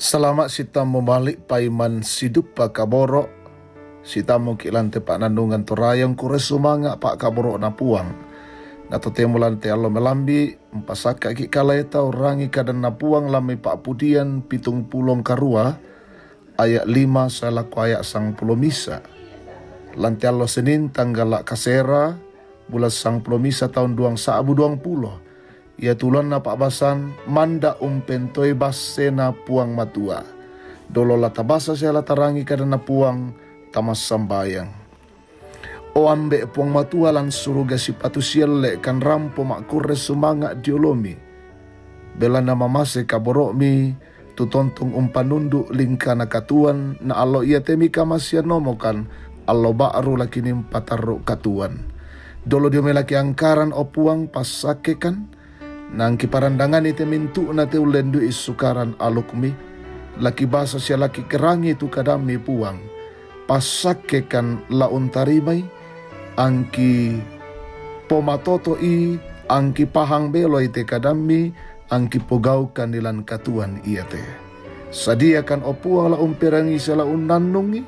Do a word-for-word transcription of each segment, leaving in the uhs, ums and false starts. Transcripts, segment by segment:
Salama' sitammu mali' paiman sidupa kaboro', sitammuki' lan te pa'nannungan Toraya, angkurre sumanga' pa'kaboro'na Puang. Na totemo lan te allo melambi', umpasakka'ki' kaleta urrangi kadanna Puang lan mai Pa'pudian pitung pulo karua, aya' lima sae lako aya' sangpulo misa'. Lan te allo Senin, tanggala' kasera, bulan sangpulo misa' taun duang sa'bu duang pulo. Iatu uluanna pa'basan, Manda' umpentoi bassena Puang Matua. Dolo la tabasa sia la tarangi kadanna Puang, tamassambayang. O Ambe' Puang Matua lan suruga, sipatu sielle'kan rampo ma'kurre sumanga' dio olomi. Belanna mamase kaboro'mi, tu tontong umpanundu' lingkana katuoan, na allo iate mikamasean omokan, allo ba'ru la kinimpa tarru' katuoan. Dolo dio mai la kiangkaran, o Puang, passakkekan, na angki parandangani te mintu'na te ullendu'i sukaran alukmi, la kibasa sia la kikerangi tu kadammi, Puang. Passakkekan la untarimai, angki pomatoto'i, angki pahang beloi te kadammi, angki pogaukanni lan katuoan iate. Sadiakan, o Puang, la umperangi sia la unnannungi,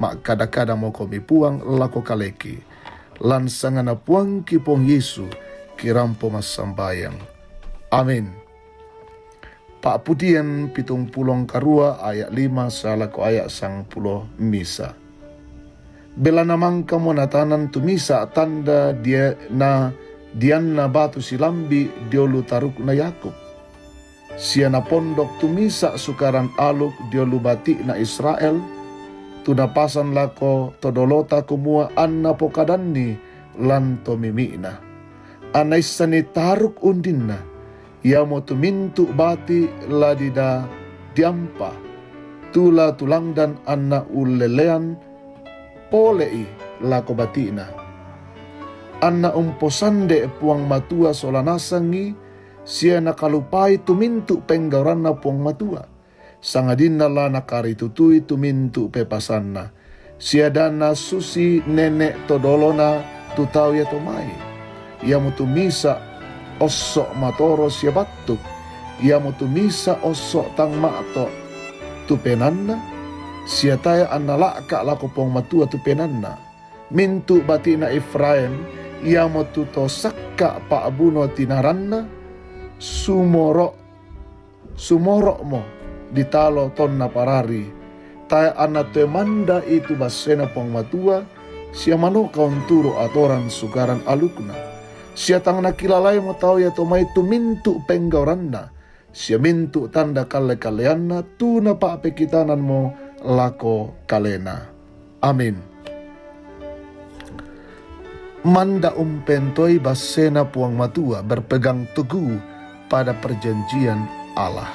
ma'kada-kadamokomi, Puang, lako kaleki. Lan sanganna Puangki Puang Yesu, kirampo massambayang. Amin. Pa'pudian pitung pulo karua aya' lima sae lako aya' sangpulo misa'. Belanna mangkamo natanan tu misa' tanda dia-, na dianna batu silambi' dio lu tarukna Yakub. Sia napondok tu misa' sukaran aluk dio lu bati'na Israel, tu napasan lako to dolota kumua anna pokadanni lan to mimi'na. Anna issanni taruk undinna, iamotu mintu' bati' la dida diampa, tu la tulangdan anna ullellean pole'i lako bati'na. Anna umposande' Puang Matua sola nasangngi, sia nakalupai tu mintu' penggauranna Puang Matua, sangadinna la nakaritutui tu mintu' pepasanna. Sia da nasusi nene' to dolona tu tau iato mai, iamotu misa' osso' matoro sia battuk, iamotu misa' osso' tang ma'to tu penaanna, sia tae' anna la'ka' lako Puang Matua tu penaanna. Mintu' bati'na Efraim, iamotu to sakka' pa'buno tinaranna, sumoro' sumoro'mo ditalo tonna parari, tae' anna toe manda'i tu bassena Puang Matua, sia manoka unturu' atoran sukaran alukna. Sia tang nakilalaimo tau iato mai tu mintu' penggauranna, sia mintu' tanda kalle-kalleanna, tu napa'pekitananmo lako kalena. Amin. Manda' umpentoi bassena Puang Matua, berpegang teguh pada perjanjian Allah.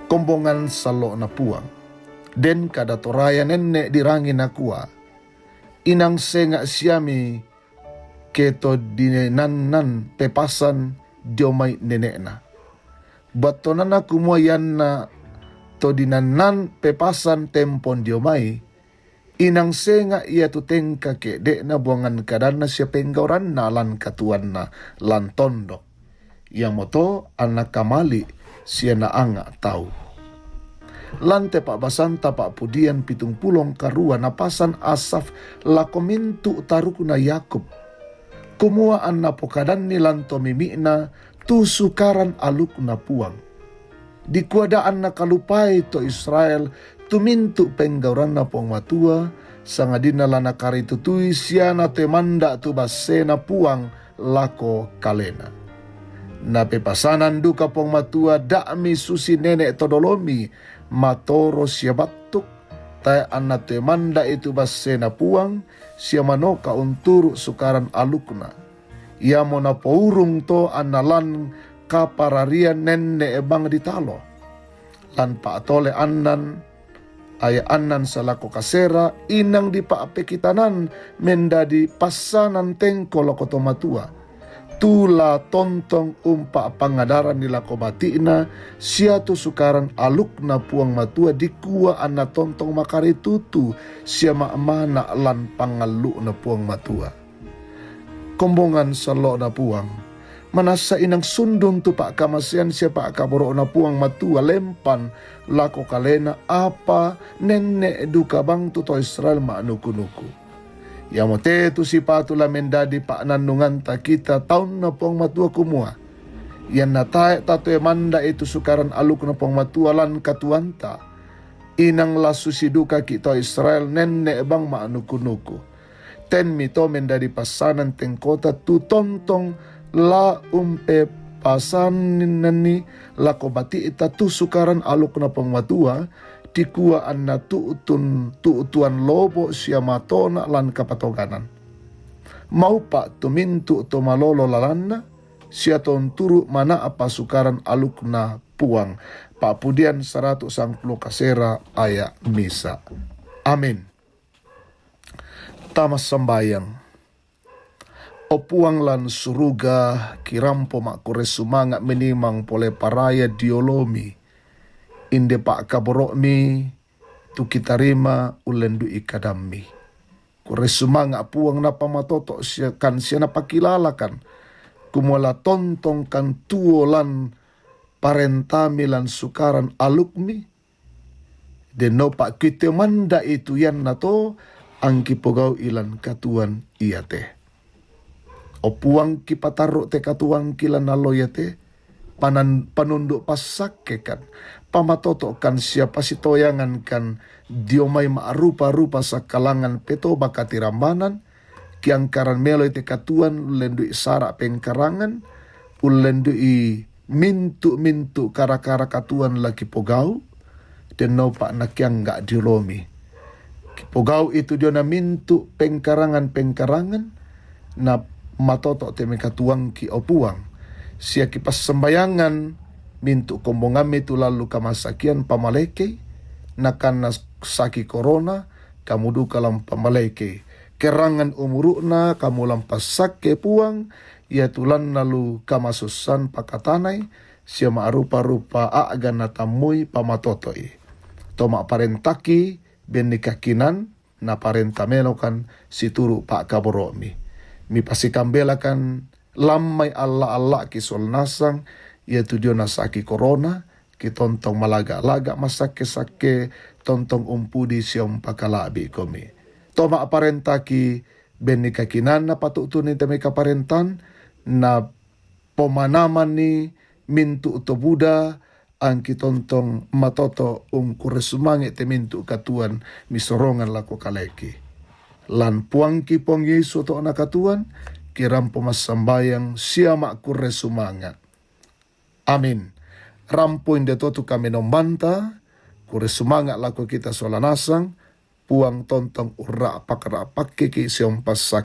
Kombongan sallo'na Puang. Den kada Toraya nenne' dirangi nakua, inang senga' siami ke to dinenannan pepasan dio mai nene'na. Battonanna kumua ianna to dinannan pepasan tempon dio mai, inang senga' iatu tengka ke'de'na buangan kadanna sia penggauranna lan katuoanna lan tondok. Iamoto anna kamali' sia naanga' tau. Lan te pa'basanta Pa'pudian pitung pulo karua napasan Asaf lako mintu' tarukna Yakub, kumua anna pokadanni lan to mimi'na tu sukaran alukna Puang. Dikua da anna kalupai to Israel tu mintu' penggauranna Puang Matua, sangadinna la nakaritutui sia natoe manda' tu bassena Puang lako kalena. Napepasanan duka Puang Matua, da'mi susi nene' to dolomi, matoro sia battuk, tae' anna toe manda'i tu bassena Puang, sia manoka unturu' sukaran alukna. Iamo napourung to anna lan kapararian nenne' bang ditalo. Lan pa'tole annan, aya' annan sae lako kasera, inang dipa'pekitanan mendadi passanan tengko lako to matua. Tu la tontong umpa'pangadaranni lako bati'na, sia tu sukaran alukna Puang Matua dikua anna tontong makaritutu sia ma'mana' lan pangallu'na Puang Matua. Kombongan sallo'na Puang. Manassa inang sundun tu pa'kamasean sia pa'kaboro'na Puang Matua lempan lako kalena apa nenne' duka bang tu to Israel ma'nuku-nuku. Iamote tu sipatu la mendadi pa'nannunganta kita taunna Puang Matua kumua, ianna tae' tatoe manda'i tu sukaran alukna Puang Matua lan katuoanta, inang la susidukaki' to Israel nenne' bang ma'nuku-nuku. Tenmi to mendadi passanan tengkota tu tontong la umpepasananni lako bati'ta tu sukaran alukna Puang Matua, dikua anna tu'tun tu'tuan lobo' sia matona lan kapatonganan. Maupa' tu mintu' to malolo lalanna, sia to unturu' mana'pa sukaran alukna Puang. Pa'pudian saratu' sangpulo kasera aya' misa'. Amin. Tama sambayang. O Puang lan suruga, kirampo ma'kurre sumanga' menimang pole paraya dio olomi, inde pa'kaboro'mi tu kitarima ullendu'i kadammi. Kurre sumanga' Puang napamatoto' sia kan sia napakilalakan, kumua la tontongkan tuo lan parentami lan sukaran alukmi, denno pa'kite manda'i tu ianna to angkipogau'i lan katuoan iate. O Puang, kipatarru' te katuoangki lan allo iate, panan-, panundu' passakkekan, pamatoto'kan sia pasitoyangankan dio mai ma'rupa-rupa sakkalangan petoba katirambanan, kiangkaran meloi te katuoan ullendu'i sara' pengkarangan, ullendu'i mintu'-mintu' kara-kara katuoan la kipogau', denno pa'nakiangga' dio olomi. Kipogau'i tu diona mintu' pengkarangan-pengkarangan, na matoto' te mai katuoangki, o Puang. Sia kipassambayangan mintu' kombongammi tu lallu kamasakian pamalekei, nakanna saki korona, kamu duka lan pamalekei. Kerangan umuru'na kamu lan passakke, Puang, iatu lanna lu kamasussan pakatanai, sia ma'rupa-rupa a'ga natammui pamatoto'i. To ma'parentaki, benni kakinan, naparenta melokan situru' pa'kaboro'mi. Mipasikambelakan lammai alla'-alla'ki sola nasang, iatu diona saki korona, kitontong malaga'-laga' massakke-sakke, tontong umpudi sia umpakala'bi'komi. To ma'parentaki, benni kakinanna patu'tuni te mai kaparentan, na pomanamanni mintu' to buda, angki tontong matoto' ungkurre sumange' te mintu' katuoan misorongan lako kaleki. Lan Puangki Puang Yesu oto'na katuoan, kirampo massambayang sia ma'kurre sumanga'. Amin. Rampo inde to tu kamenombanta, kurre sumanga' lako kita sola nasang, Puang tontong urra'pak-ra'pakkiki' sia umpassak-